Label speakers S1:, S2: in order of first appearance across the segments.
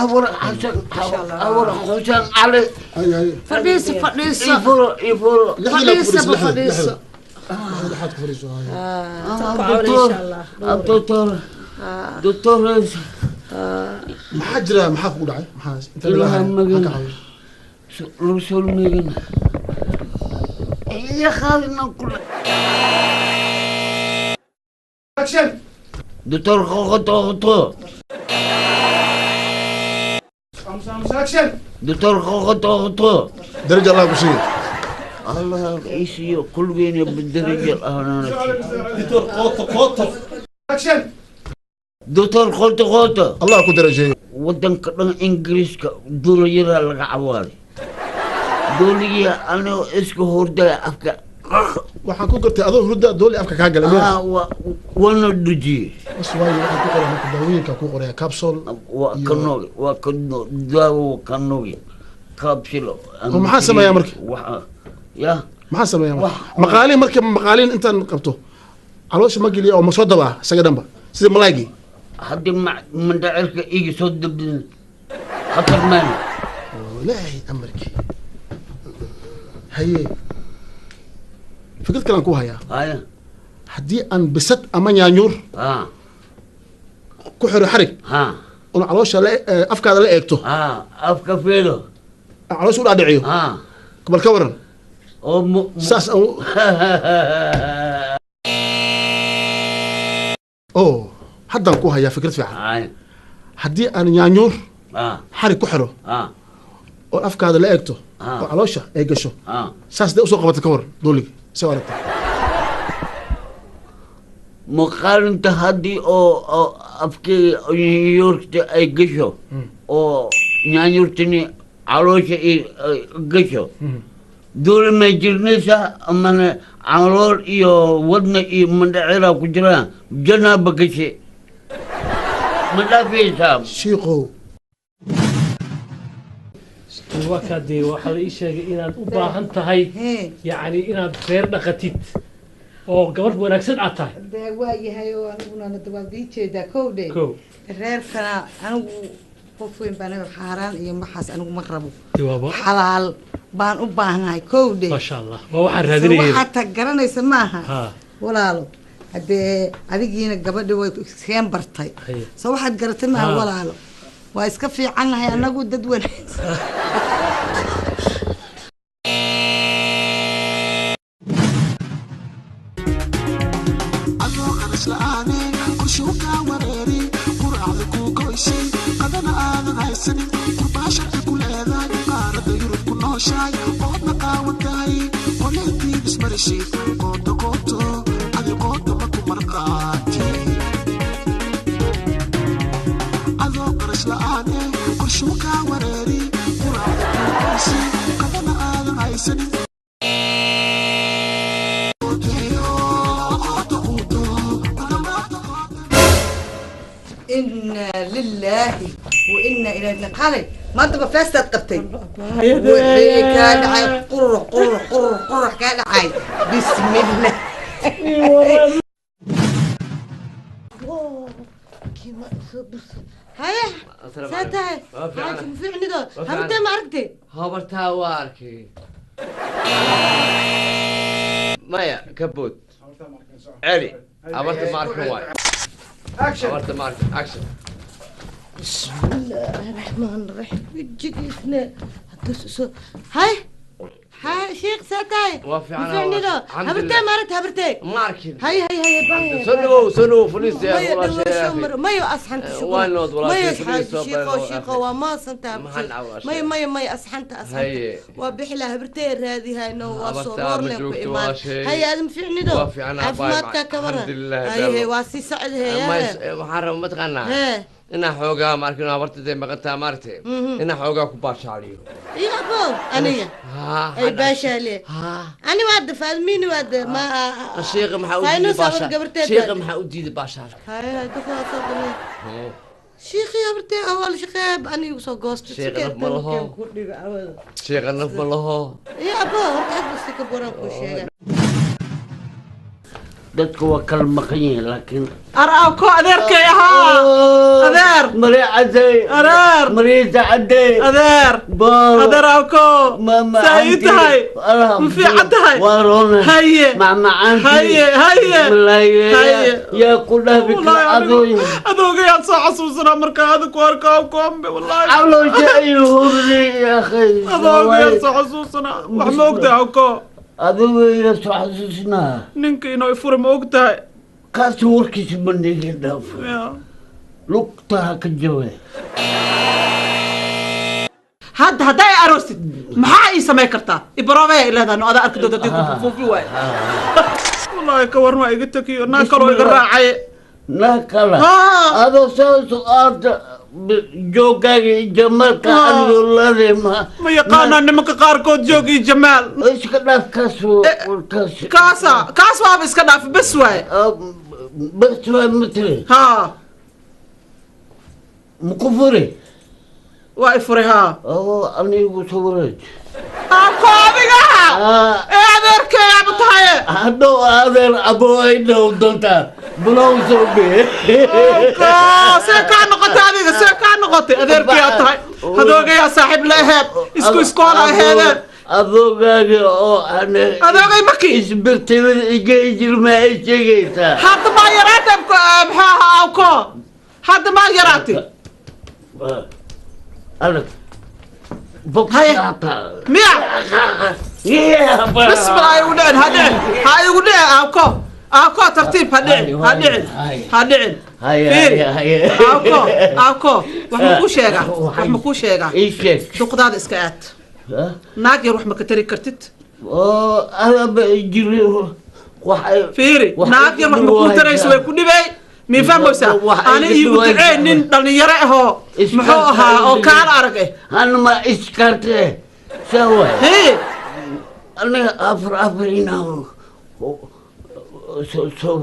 S1: Awar Xasan, Awar Xuseen Cali.
S2: Fadhiiso, fadhiiso.
S1: Ifuro, ifuro.
S2: Fadhiiso, fadhiiso.
S3: Lixaad ku fadhiiso.
S1: Doctor, doctor, doctor.
S3: Maxaa jira? Maxaa kugu dhacay? Maxaa inta
S1: Ilaha magan.
S3: Maxaa ka caawiya?
S1: Rusul magan. Iya khaalina kula.
S3: Action.
S1: Doctor qoqoto qoto.
S3: Action.
S1: Doctor qoqoto qoto.
S3: Daraja Allah ku siiyo.
S1: Allah isiyo kulligeena bidaraja ahnaana.
S4: Doctor qoto qoto.
S3: Action.
S1: Doctor qoto qoto.
S3: Allah ku darajeeyo.
S1: Wadanka dhan Ingiriiska duuliyadaa laga cawaaday. Duuligii anigoo iska hordaya afka.
S3: Waxaan ku gartay adoo hurda dooli afka kaa galay.
S1: Ah, waana dhujiyey.
S3: Bas waayo, waxaan ku qoray marka daawooyinka ku qoraya capsule.
S1: Waa ka noogi, waa ka daawo, ka noogi kaabsilo.
S3: Oo maxaa sameeyaa marka?
S1: Waxa ya
S3: Maxaa sameeyaa marka? Maqaalin marka, maqaalin intaan qabto caloosha ma geliya oo ma soo dabaa isaga dhanba sida malaygii?
S1: Haddii mandhacirka iga soo dabdin khatar maana.
S3: Ilaahay amarkii. Haye, fikrad kalaan ku hayaa.
S1: Haya.
S3: Haddii aan bisad ama nyaanyuur ku xiro xarig oon caloosha la afkaada la eegto,
S1: afka fiilo,
S3: aan caloosha u dhaadhiciyo, bal ka waran?
S1: Oo
S3: saas oo haddaan ku hayaa fikrad fiican. Haddii aan nyaanyuur xarig ku xiro oo afkaada la eegto oo caloosha ay gasho, saas dee usoo qabata, ka waran dooliga soo aragta?
S1: Maqaalinta haddii oo afkeyga nyaanyuurta ay gasho oo nyaanyuurtani caloosha ay gasho, duuli may jirnaysaa amana calool iyo wadna iyo mandhaciraa ku jiraan, janaaba gashe ma dhaafaysaa?
S3: Shiikow.
S5: Waa kaa dee, waxaa la ii sheegay inaad u baahan tahay yacni inaad reer dhaqatid oo gabadh wanaagsan aad tahay.
S6: Dee waa yahay oo aniguna nada waad ii jeedaa kow dhe.
S5: Kow.
S6: Reerkana anigu qof weyn baan anigu, xaaraan iyo maxaas anigu ma rabo.
S5: Dee waaba
S6: xalaal baan u baahnahay kow dhe.
S5: Maasha Allah, waa waxaan raadinayay.
S6: Waxaad ta garanaysa maaha.
S5: Ha.
S6: Walaalo, haddee adigiina gabadhi way seen bartay.
S5: Haye.
S6: Soo waxaad garatay maaha.
S5: Ha.
S6: Walaalo, waa iska fiicannahay anagu, dad wanaagsan.
S7: Adoo qarash la'aane qorshuu kaa wareeri, quracda kuu goysay, qadana aadan haysanin, qurbaa sharci ku leedahay, qaaradda Yurub ku nooshahay, oodna qaawan tahay, qoleetiid ismarishid, qooto qooto adi qooto ma ku marqaati. Adoo qarash la'aane qorshuu kaa wareeri, quracda kuu goysay, qadana aadan haysanin.
S6: Inaa lilaahi wa inaa ilaahi. Qalay maanta ba feestaad qabtay, wixii kaa dhacay qurux qurux qurux qurux kaa dhacay, bismillah. Haye, saa tahay xaaji mufiicnido, habartee ma aragtay?
S8: Habartaa waa arkay. Maya, ka bood celi. Habarta ma arkin waay, habarta ma arkin. Action.
S2: بسم الله الرحمن الرحيم. وجهنا هاي هاي شيخ ساتاي.
S8: Waa fiican.
S2: مفيعنيدو.
S8: الحمد
S2: هبرتي
S8: لله.
S2: ما aragtay habartay?
S8: Ma arkin.
S2: هاي هاي هاي باي.
S8: Soo dhawow, soo dhawow, fadhiis.
S2: مايو.
S8: Walaashay.
S2: شمر مايو أصحنت.
S8: Waa nood walaashay.
S2: مايو.
S8: Fadhiis.
S2: حاج
S8: Soo
S2: شيخو.
S8: baro.
S2: شيخو waa maasantaa.
S8: Maxaan dhacaa?
S2: مايو مايو مايو، أصحنت أصحنت.
S8: Haye.
S2: Waa bixila habartay raadi hayno, waa soo
S8: Habartaa ma
S2: roorleen ku
S8: joogto,
S2: imaan.
S8: walaashay.
S2: Hay aadam fiicnido.
S8: Waa fiicnaa, baay.
S2: Caafimaadka ka waran?
S8: Alxamdulilah.
S2: Hay hay, waa sii socod heeyaa.
S8: Waxaan rabaa mataqaanaa
S2: Hee.
S8: Inaa xoogaa ma arkin habarta dee maqantaa maaragtay, inaa xoogaa ku baashaaliyo.
S2: Iyo abo aniga ay baashaale ani waa dafaadmiini waa de ma.
S8: Shiiqa maxaa u
S2: Faynus
S8: diiday
S2: habar
S8: baashaal?
S2: gabarteed
S8: Shiiqa
S2: baa-
S8: maxaa u diiday baashaalka?
S2: Hay hay, dadka soo damay shiiqii habartee awal shaqeeb anigu soo goostay.
S8: Shiiqa naf ma laho. Shiiqa naf ma laho.
S2: Iyo abo horta hadda si ka boran kuu sheega.
S1: Dadka waa kala maqan yihiin laakiin
S9: Araaw ko adeerkay ahaa adeer.
S1: Mari
S9: Adeer.
S1: Mariita cadey.
S9: Adeer. Adeer awko. Saa ii tahay. Ma fiican tahay.
S1: Waa roona.
S9: Haye.
S1: Macmacaantii.
S9: Haye, haye. Haye.
S1: Yaa ku dhaafi kara adooy.
S9: Adoogayaad soo xasuusanaa markaa adiga ku arko awkoombe wallaahi.
S1: Caloosha ayuu hurday yaa akhay.
S9: Adoogayaad soo xasuusanaa. Wax ma ogtahay awko?
S1: Adigu ila soo xasuusinaa.
S9: Ninka inoo ifuri ma ogtahay?
S1: Kaasi warkiisa bandhiga dhaaf. Lugta ha ka jabe.
S9: Hadda hadday aroostid maxaa ii samayn kartaa? Ibaroobaya ileedahay no adaa arki doonta haddii ku fuufi waayo. Wallaahi ka warma iga takiyo naa kaloo iga raacay.
S1: Naa kala. Adoo saas aada joogaaga iyo jamaalka anigoo leedahay ma.
S9: Ma yaqaanaa nimanka qaarkood joog iyo jamaal.
S1: Iska dhaaf kaas kaas.
S9: Kaasa kaas waaba iska dhaaf bes waaye.
S1: Bes waaye ma tiri.
S9: Haa.
S1: Ma ku furi?
S9: Waa i furay haa.
S1: Oo anigu soo wareej.
S9: Abko adiga! Ee adeerkay aaba tahay.
S1: Hadhow adeer aboo ay dhow doontaa. Bilow soo bee.
S9: Abko see kaa noqotay adiga see kaa noqotay adeerkay aad tahay. Adoogayaa saaxiib la aheed isku iskoola aheedeen.
S1: Adoogaaga oo aan
S9: adoogay markii
S1: isbirtilada iga jirma ay sheegaysaa.
S9: Hadda maa yaraatay maxaa ahaa abko? Hadda maa yaraatay?
S1: Adag.
S9: Miya? Bas bal ha igu dhicin ha dhicin ha igu dhicin aabko aabko tartiib ha dhicin ha dhicin ha dhicin fiiri aabko aabko wax ma kuu sheegaa wax ma kuu sheegaa shuqdaada iska aad naag yar wax ma ka tari kartid fiiri naag yar wax ma kuu tarayso way ku dhibay mi fahmaysaa ani iigu ducee nin dhalinyaro ahoo muxuu ahaa oo kaala arag eh
S1: hanma iskarte sawa
S9: hee
S1: aniga afar afar inaan soo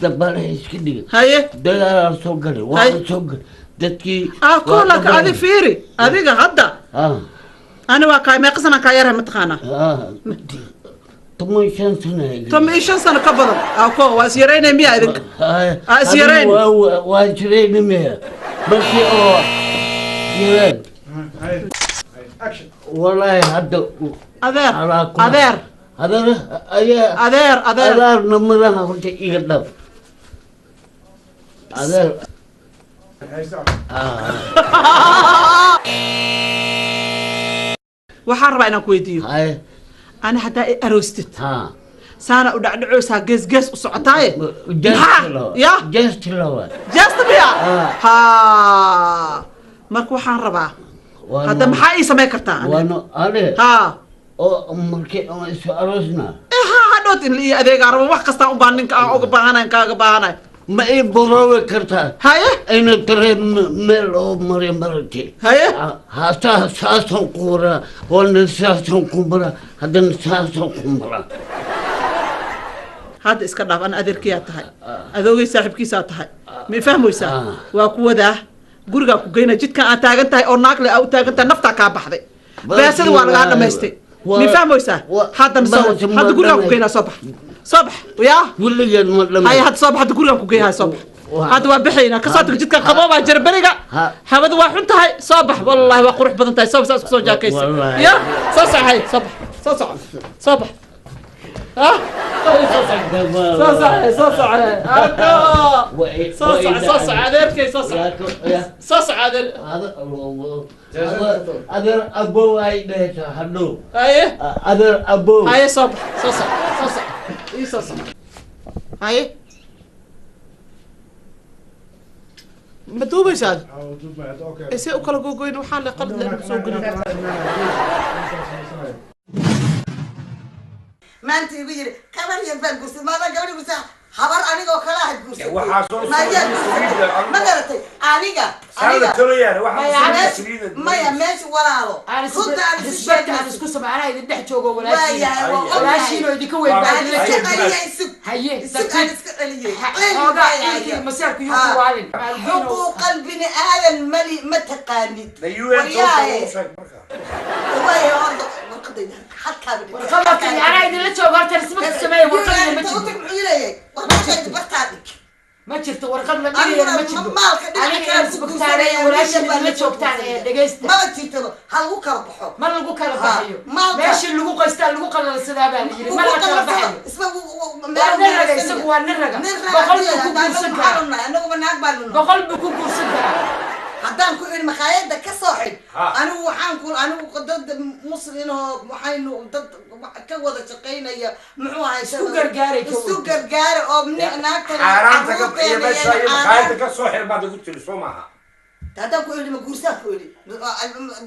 S1: dabbaalaha iska dhigay
S9: haye
S1: dagaalaa soo galay waxaa soo galay dadkii
S9: kolaka adi fiiri adiga hadda ani waa kaa meeqa sanaan kaa yarahay mataqaanaa
S1: 15 sano.
S9: 15 sano ka badan. Ako waa is yaraynay miya idinka? Aa is yarayn.
S1: Waa jiraynay miya. Markii oo yaraan. Wallaahi hadda
S9: adeer adeer
S1: adeer ayaa
S9: adeer adeer
S1: adeer namadaha horta iga dhaaf. Adeer.
S9: Waxaan rabaa inaan ku weydiiyo. أنا حتى أروستت. سانا ودعدعوسها جس جس وسعتاي. يا.
S1: جست لوا.
S9: جست بيا. ها. مركو حان ربع. هذا محاي سمي كرتا.
S1: وأنا أنا.
S9: ها.
S1: أو مركي أروسنا.
S9: إيه ها هدوت اللي أذيك عرب وح قصة أبانك أو أبانا إنك أبانا.
S1: ما إيه بروي كرتا.
S9: هاي.
S1: إنه ترى مل أو مري مرتي.
S9: هاي.
S1: هذا ساسون كورا ولا ساسون كوبرا هذا ساسون كوبرا.
S9: هذا إسكندر أنا أدرك يا تهاي. أذوقي صاحب كيسة تهاي. ما فهموا يسا. وأكو ذا جورجا كوجينا جد كان أتاجن تهاي أو ناقل أو تاجن تهاي نفتح كابحذي. بس هذا وأنا قاعد مستي. ما فهموا يسا. هذا نصور. هذا جورجا كوجينا صبح. صبح ويا. هاي هاد صبح هاد جورجا كوجيها صبح. هاد وبحينا كساتك جد كان قبابة جربليجا. هذا واحد تهاي صبح والله وقروح بدن تهاي صبح صبح صبح جاكيس. يا صبح هاي صبح صبح صبح. ها صبح صبح صبح صبح هذا صبح صبح هذا
S1: هذا أبو هاي ده هلو.
S9: هاي
S1: هذا أبو.
S9: هاي صبح صبح صبح إيه صبح هاي ما دوبش هذا. إيه أكل جوجين وحالة قلت لأنه سوق.
S6: ما أنت يقول كمان ينفع قصة ما أنا قبل قصة خبر أنا وكلا هاد قصة ما يا ما قرأت أنا أنا ما يا ماشي ولا له كنت أنا
S10: سبت أنا سكوت معنا إذا نحكي ولا شيء ولا شيء لو يدك وين بعد هي
S6: حقوق البني آدم ملي ما تقانيت وياي
S10: ورقبتي أنا إذا لا تشوف هرت اسمك السماء ورقبتي ما Ma jirto warqad la dhigayana ma jirto. Aniga isbogtaanaya walaashin la joogtaan ee dhegaysta.
S6: Maba jirto, ha lagu kala baxo.
S10: Ma lagu kala baxayo. Meeshii lagu qoystaa lagu qalalsadaa baa la yidhi. Ma la kala baxayo. Waa nin raga, isagu waa nin raga. 100 buu ku guursan karaa.
S6: Annaguba naag baanu nahay.
S10: 100 buu ku guursan karaa.
S6: Haddaan ku idhi makhaayadda ka soo xidh, anigu waxaan ku anigu dad muslin oo waxaynu dad ka wada shaqaynaya muxuu ahay
S10: isku gargaaray,
S6: isku gargaara oo naagta
S11: xaaraanta ka iyo meesha iyo makhaayadda ka soo xidh baad igu tiri, soo maaha?
S6: Haddaan ku idhi ma guursaan ku idhi,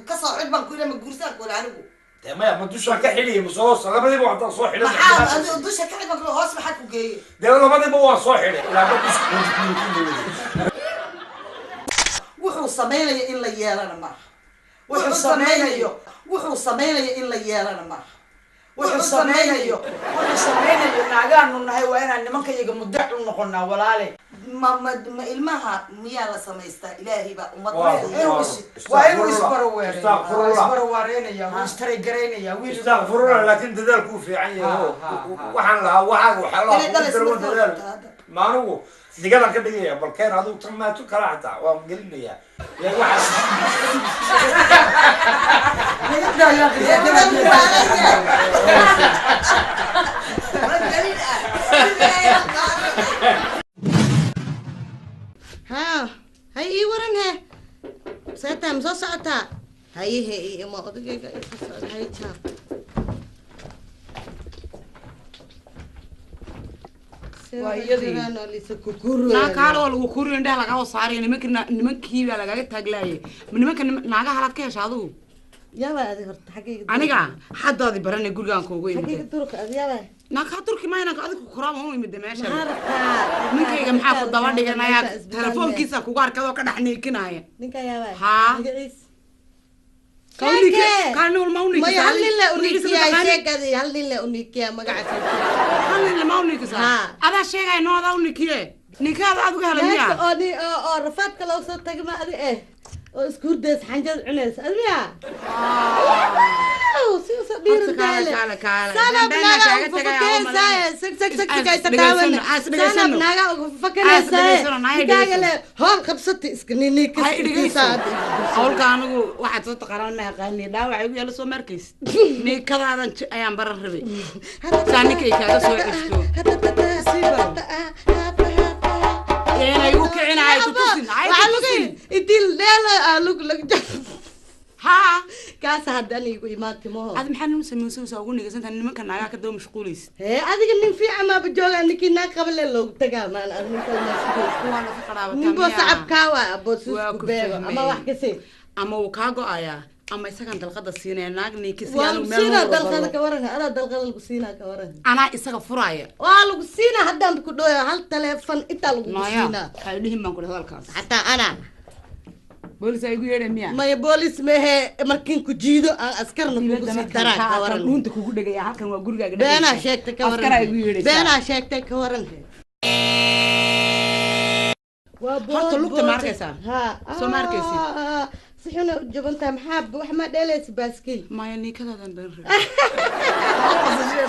S6: ka soo xidh baan ku idhi, ma guursaan ku idhi anigu.
S11: Dee maya, ma dushaan ka xidhiya mise hoos? Labadiiba haddaan soo xidhay.
S6: Maxaa adigu dusha ka xidh baan ku idhi, hoos maxaa ku geeyey?
S11: Dee labadiiba waan soo xidhay ilaa ma dusha.
S6: Wuxuu samaynayo in la yeelana maaha. Wuxuu samaynayo, wuxuu samaynayo in la yeelana maaha.
S10: Wuxuu samaynayo, wuxuu samaynayo. Naagaanu nahay, waa inaan nimanka iyaga mudac u noqonaa, walaale.
S6: Ma ma ma ilmaha miyaa la samaystaa? Ilaahay baa ummad
S10: waa inuu isbaraweereeyo, isbarawareynaya, wuu istarigaraynaya wiil.
S11: Istakfurullah, laakiin dadaalku uu fiican yahay. Waxaan lahaa waxaaga waxaa lahaa kugu darwan dadaal. Ma anigu digadaan ka dhigaya balkeen, adigu tan maatu kala xataa waan gelinayaa. Waxaas
S2: haa, hay ii waran he, seetaa ma soo socotaa? Hayehe, ii imo odagayga ii soo socda. Hay jaa.
S12: Waa iyadii. Naa kaale, oo lagu kuriyo indhaha lagaa hoo saarayo. Nimanka nimankii baa lagaga taaglaayay. Ma nimanka naagaha halaad ka hesha adigu?
S2: Yaabaa adi horta xaggayga.
S12: Aniga haddaadi baranay gurigaan kuugu
S2: xaggayga
S12: imid.
S2: Durka adi yaabaa.
S12: Naa kaa turki mayna, adigu kuraama u imida meesha.
S2: Maxaa rabtaa?
S12: Ninkayga maxaa ku daba dhiganayaa? Telefoonkiisa kugu arkadoo ka dhex niikinaya.
S2: Ninka yaabaa?
S12: Haa.
S2: Magaciis?
S12: Maya,
S2: hal nin la unikiyaa sheegadi, hal nin la unikiyaa magacaas.
S12: Hal nin lama unikisaa? Adaa sheegaya noo, adaa unikiye ninkaada aad uga helay miyaa?
S2: Oo ni oo rafaadka loo soo tagay ma adi eh oo isku hurdays xanjad cunays adi miyaa? Si usoo dhiiran taale sanab naaga ugu fafakeysaaye, sag sag sag sagaysa taawan, sanab naaga ugu fafakeysaaye, ninkaaga le hool qabsati iska niniikis.
S12: Hawlka anigu waxaad soo taqaanaan ma aqaani, dhaawac igu yaala soo markays. Ninkadaadan ayaan baran rabay saa ninkay kaaga soo ceshto. Yeena igu kicinahay tutusin.
S2: Waxaa lagu idil dheela lug lag
S12: haa
S2: kaasa hadda aniga igu imaatay maho.
S12: Adi maxaa nin samaysanaysaa ugu nigasantahay nimanka naagaha ka daba mashquulaysid?
S2: Hee, adiga nin fiican maaba joogaa, ninkii naag qaba le loogu tagaa maan ninbo sacabkaa waa aboosiisku beego ama wax kasi.
S12: Ama wuu kaa go-ayaa ama isagaan dalqada siinaya naag ninkisi.
S2: Waa lagu siinaa dalqada, ka waran? Adaa dalqada lagu siinaa, ka waran?
S12: Anaa isaga furaaya.
S2: Waa lagu siinaa haddaan ku dhooya, hal taleefon intaa lagu siinaa.
S12: Waxay dhihin baan ku hadalkaas.
S2: Xataa anaa
S12: boolis ay igu yeedhay miya?
S2: Maya, boolis mehe, markiin ku jiido aan askarna kugu sii daraa, ka waran?
S12: Dhuunta kugu dhegaya, halkan waa gurigaaga.
S2: Beenaa sheegtay, ka waran?
S12: Askaraa igu yeedhaysaa.
S2: Beenaa sheegtay, ka waran?
S12: Horta lugta ma arkaysaa? Soo ma arkaysid?
S2: Si xuna u jabantahay, maxaa wax ma dheelaysa baaskiil?
S12: Maya, niikadaadan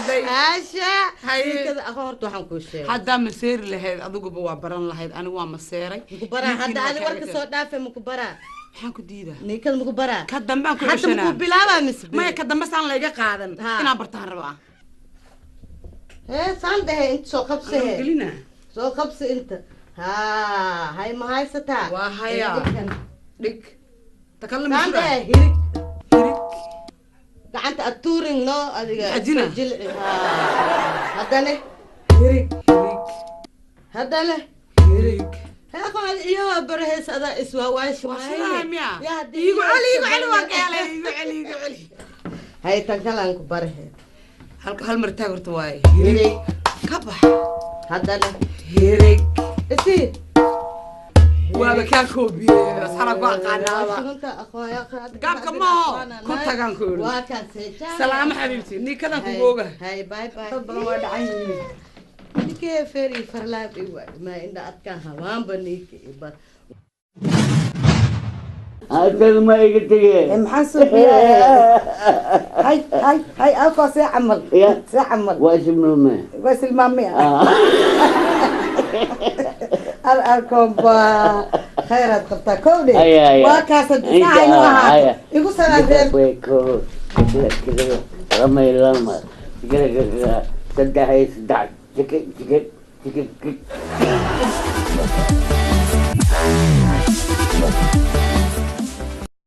S12: been.
S2: Aasha niikada aqo horta waxaan kuu sheegay.
S12: Haddaa maseeri lahayd adiguba waa baran lahayd, anigu waa maseeray.
S2: Maku baraa hadda ani warka soo dhaafe, maku baraa?
S12: Maxaan ku diidaa?
S2: Niikada maku baraa?
S12: Ka dambe aan ku
S2: hadda
S12: ceshanaa.
S2: Maku bilaabaa mise?
S12: Maya, ka dambe saan layga qaadan inaan bartaan rabaa.
S2: Hee, saan dhehe, inta soo qabse. He
S12: gelina.
S2: Soo qabse inta. Haa, hay ma haysataa?
S12: Waa hayaa. Dhig takallam.
S2: Saan dhehe, hirig hirig gacanta atuurin no adiga.
S12: Xajina.
S2: Jilci. Haa, haddane hirig hirig, haddane hirig. Aqoon iyo baraheys adaa iswaawaash.
S12: Waa miya? Iigu celi, iigu celi, waa ka helay, iigu celi, iigu celi.
S2: Hay, tan kalaan ku barahe.
S12: Halka hal mar taag horta waaye.
S2: Hirig.
S12: Ka bax.
S2: Haddana
S12: hirig.
S2: Isi
S12: waaba kaa koobiyey, asxaabaa ku aqaanaaba. Gaabka maaho ku tagaan ku iri.
S2: Waa kaasee.
S12: Salaamo xabiibti, niikadan kugu oga.
S2: Hay, bye bye.
S12: Dad badan waa dhacan yihiin.
S2: Ninkee feeri farlaab i waay ma indha adkaan hawaanba niinka i bar.
S1: Halkan ma iga tegeen.
S6: Maxaan suuxiyaa? Hay hay hay, alkoo see camal, see camal.
S1: Waa ismilme.
S6: Waa silmaamay ah. Ar arkomba khayraad qabtaa kowdhe.
S1: Aya, aya.
S6: Waa kaasa difaaca inuu ahaato igu salaan reer.
S1: Lama lama saddex iyo saddex jike jike jike.